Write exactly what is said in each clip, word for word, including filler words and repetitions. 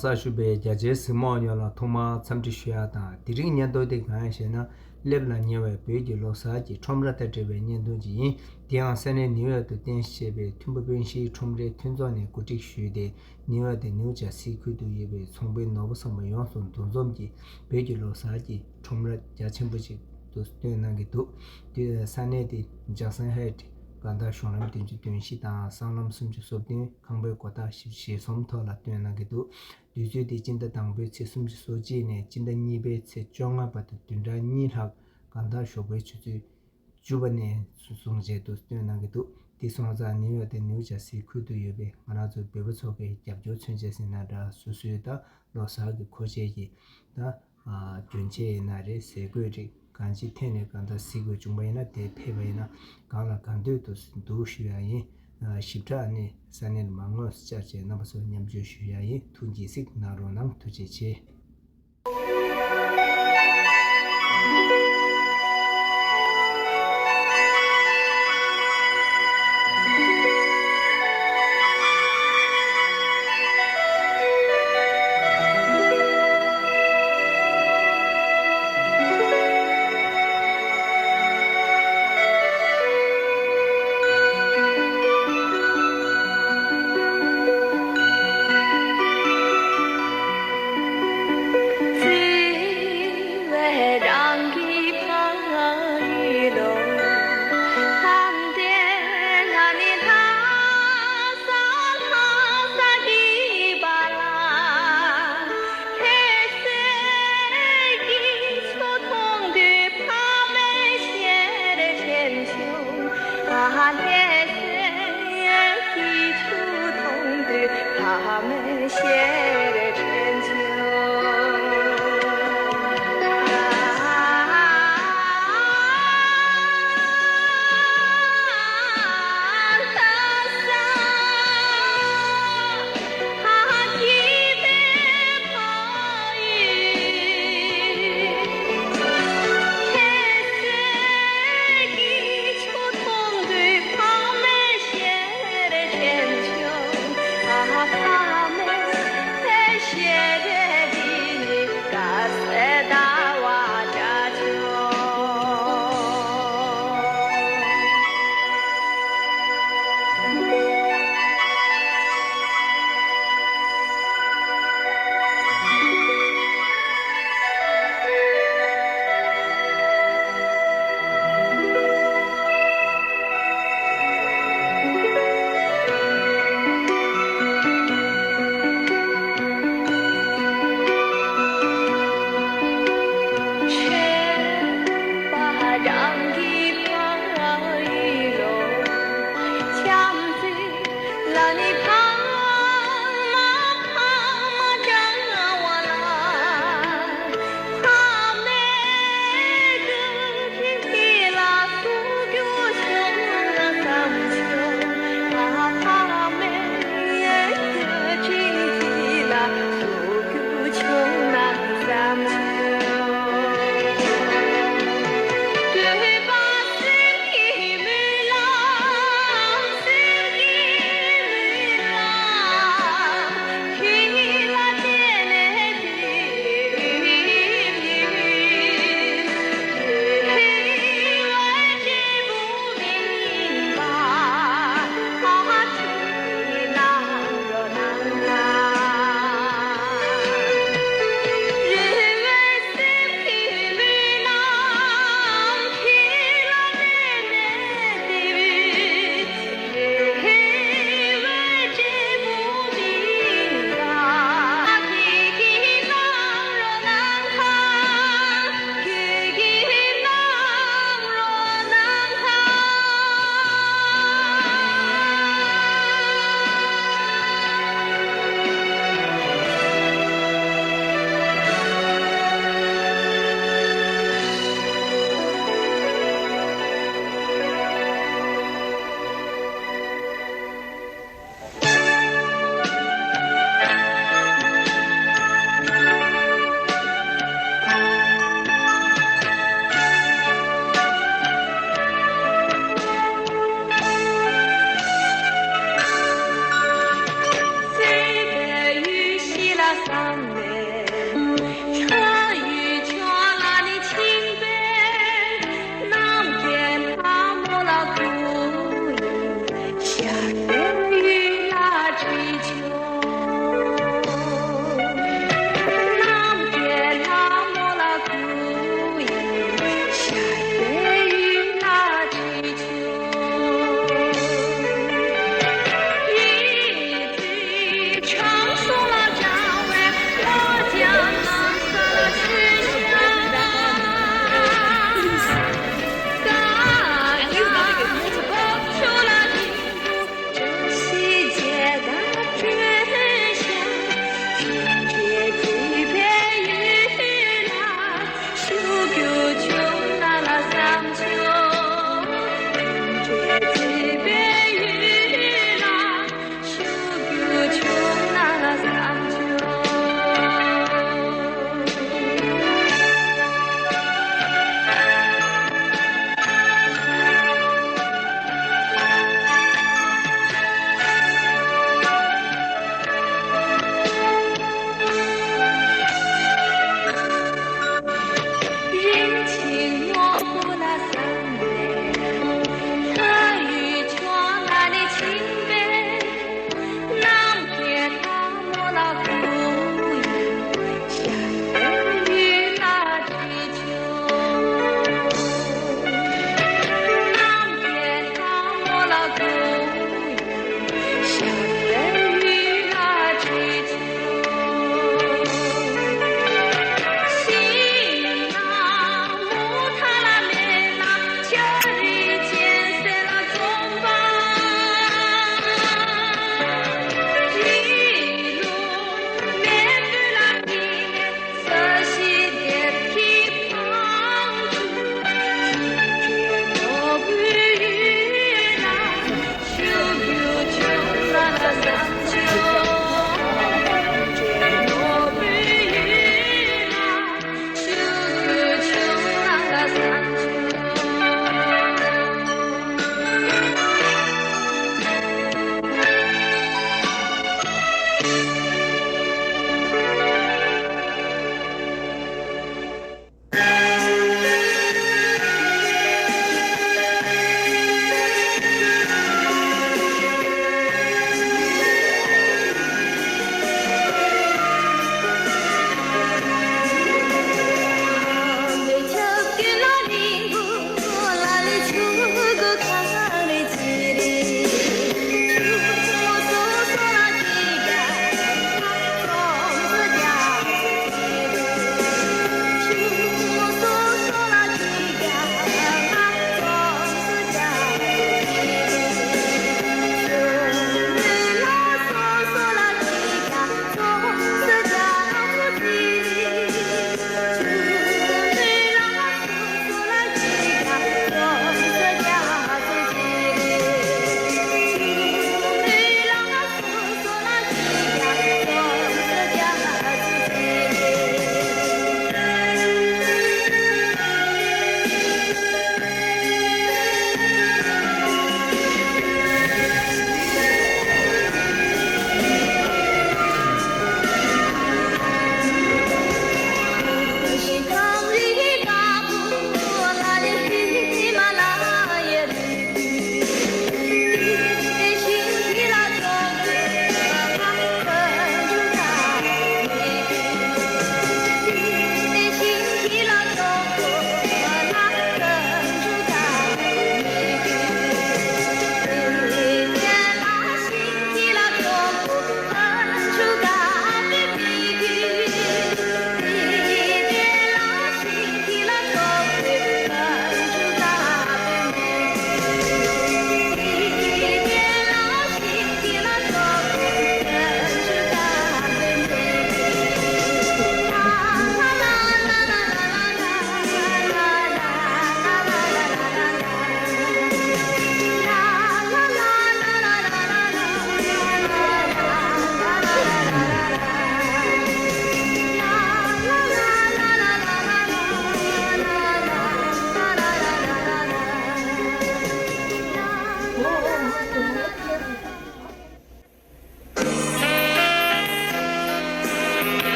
གསར་ཞུགས་པའི་རྒྱ་ཆེའི་གཟིགས་མོ་བ་ཡོངས་ལ་ཐོག་མར་འཚམས་འདྲི་ཞུ་ཡག་དང་། དེ་རིང་སྙན་ཐོ་དེ་གང་ཡིན་ཞེ་ན། སླེབས་ལ་ཉེ་བའི་བོད་ཀྱི་ལོ་གསར་གྱི་ཁྲོམ་ར་དང་འབྲེལ་བའི་སྙན་ཐོ་ཅིག་ཡིན། དེ་ཡང་ས་གནས་ནིའུ་ཡོག་ཏུ་རྟེན་གཞི་བྱས་པའི་མཐུན་པ་སྤུན་བཞིའི་ཁྲོམ་རའི་མཐུན་ཚོགས་ནས་གོ་སྒྲིག་ཞུས་ཏེ། ནིའུ་ཡོག་དང་ནིའུ་ཇར་སིའི་ཁུལ་དུ་ཡོད་པའི་ཚོང་པའི་ནོར་བུ་ཚང་མ་ཡོངས་སུ་འདུ་འཛོམས་ཀྱིས་བོད་ཀྱི་ལོ་གསར་གྱི་ཁྲོམ་ར་རྒྱ་ཆེན་པོ་ཞིག་ཏུ་སྟོན་གནང་གི་འདུག་དེ་ས་གནས་དེ་ཇག་སན་ཧེ་ཊི་གང་ལྟར་གཞུང་ལམ་བདུན་ཅུ་དོན་བཞི་དང་སྲང་ལམ་སུམ་ཅུ་སོ་བདུན། ཁང་པའི་སྒོ་ཐག་བཞི་བཅུ་ཞེ་གསུམ་ཐོག་ལ་སྟོན་གནང་གི་འདུག་དུས་ཚོད་དེ་སྤྱི་ཟླ་དང་པོའི་ཚེས་སུམ་ཅུ་སོ་གཅིག་ནས་སྤྱི་ཟླ་གཉིས་པའི་ཚེས་བཅོ་ལྔ་བར་དུ་བདུན་ཕྲག་གཉིས་ལྷག་གང་ལྟར་ཞོགས་པའི་ཆུ་ཚོད་བཅུ་པ་ནས་བཟུང་བྱས་དུ་སྟོན་གནང་གི་འདུག་དེ་སོང་ཙང་ནིའུ་ཡོག་དང་ནིའུ་ཇར་སིའི་ཁུལ་དུ་ཡོད་པའི་ང་རང་ཚོའི་བོད་པ་ཚོ་གི་རྒྱབ་སྐྱོར་མཚོན་བྱེད་ཟེར་ན་འདྲ། སོ་སོའི་ད་ལོ་གསར་གྱི་མཁོ་ཆས་ཀྱི་ད་གྱོན་ཆས་ཡིན་ན་རེད། ཟས་གོས་རིགས་གང་ཅི་འཐེན་ནས་གང་ལྟར་གཟིགས་དགོས་བྱུང་པ་ཡིན་ན། དེ་ཕེབས་པ་ཡིན་ན་གང་ལ་གང་འདོད་དུ་འདུག་ཞུ་ཡ་ཡིན། ཞིབ་ཕྲ་ནི་ས་གནས་ལ་མ་དངོས་སུ་བཅར་བྱས་རྣམ་པ་ཚོར་མཉམ་སྤྱོད་ཞུ་ཡ་ཡིན། ཐུགས་དགྱེས་གཟིགས་གནང་རོགས་གནང་། ཐུགས་རྗེ་ཆེ།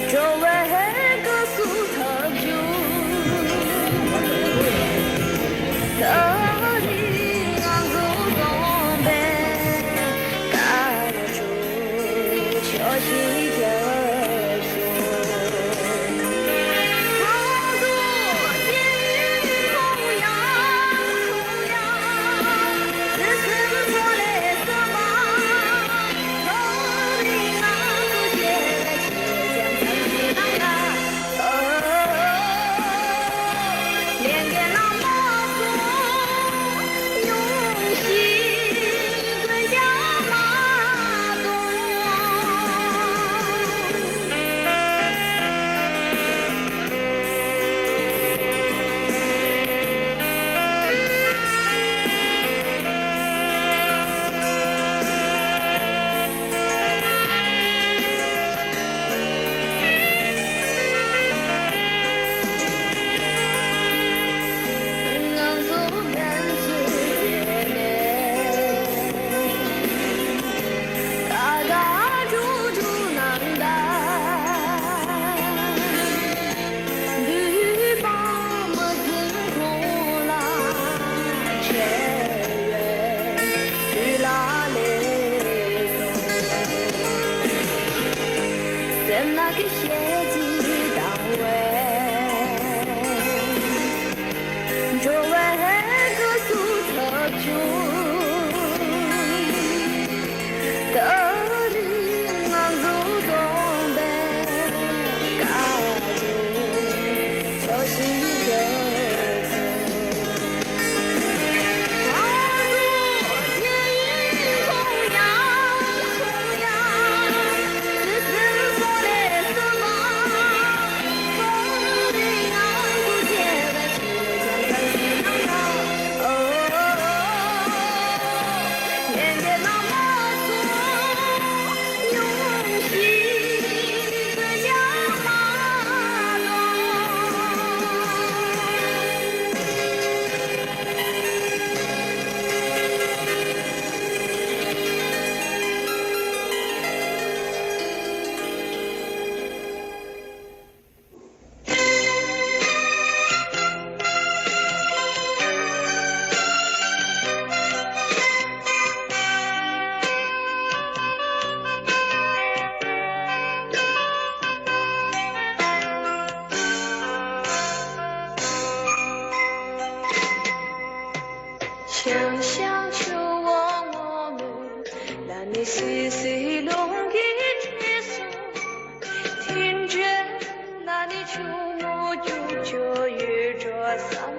འགྲོ་བའི་སྐབས་སུ་ཐབས་བྱུང་། ད་རེས་ང་ཚོ་སྟོན་པའི་དཀའ་སྡུག་ཕྱོགས་ཤིག་བརྒྱབ་སོང་། ང་ཚོ་སྐྱེ་ཡུལ་ཀྲུང་དབྱང་། ཀྲུང་དབྱང་། ཁྱེད་ཚོའི་ཚོགས་ལས་གསར་པ། ད་རེས་ང་ཚོ་སྐྱེ་བའི་ཆེད་ཀྱང་ཚང་ཞིང་ལངས་ན། སེམས་ནང་གི་ཤེས་ཀྱི་དང་བས། འགྲོ་བའི་སྐབས་སུ་ཐབས་བྱུང་། ད་རེས་ང་ཚོ་སྟོན་པའི་དཀའ་སྡུག་ཕྱོགས་ཤིག་བརྒྱབ་སོང་།